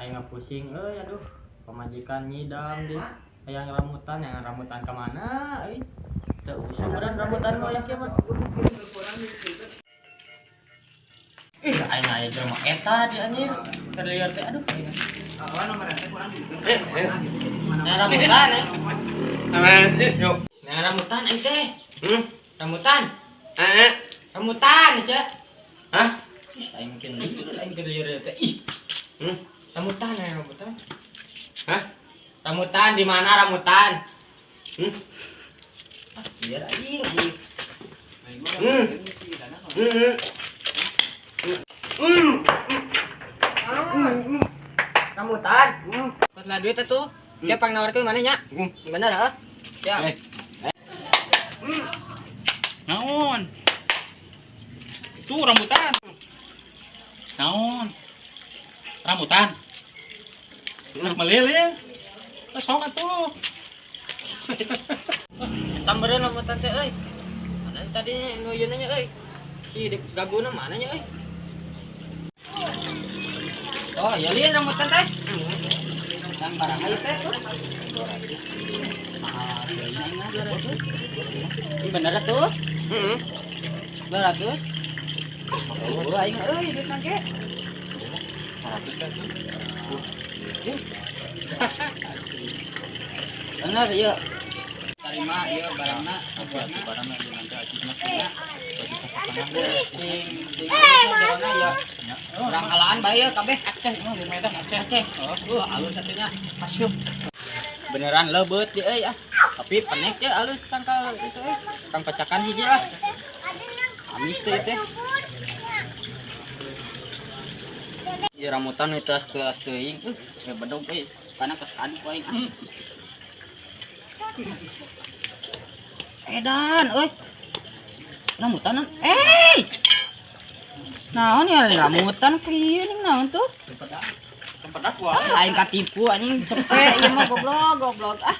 Aing mah pusing euy, aduh. Pamajikan nyidam di hayang rambutan, yang rambutan ka mana euy? Teu usum beran rambutan mah aya kieu mah. Ih, aing aya jelema eta di anjir. Keur lieur teh aduh aing. Nah, rambutan eh. Nah, rambutan aing teh. Rambutan. Rambutan sia. Hah? Ih, aing mungkin lieur, aing keur lieur teh. Ih. Rambutan eh, rambutan. Hah? Rambutan di mana rambutan? Hmm? Ah, lieur aing anjing. Hmm. Hmm. Hmm. Rambutan. Buat duit atuh. Dia pang nawarkeun mana nya? Bener heuh? Siap. Eh. Naon? Itu rambutan. Naon? Rambutan. Meliling. Sok atuh. Tambaran rambutan teh euy. Mana tadi nu ieu nya euy? Si gaguna mana nya euy? Oh, ya lihat rambutan teh. Dan barang aja teh tuh. Mahal belinya ini 200. Ini bener tuh. 200. Oh, aing euy duit nangke. 100 kan tuh. Bener ieu. Terima ieu barangna, barangna. Barangna nanti aja mah bagi setengah. Sing sing jerona ya. Urang alaan bae ya kabeh. Aceh mah di Medan Aceh. Aceh. Oh, alus satunya. Asup. Beneran lebeut di euy ah. Tapi penek ya alus tangkal itu euy. Kang pecakan hiji lah. Amis teh teh. Ieu rambutan itu teas teuing. Ya bedog euy. Kana geus adu aing. Edan euy. Rambutan eh. Naon ya rambutan kieu ning naon tuh? Cempedak gua. Ah, aing katipu anjing cepet ieu mah goblok goblok ah.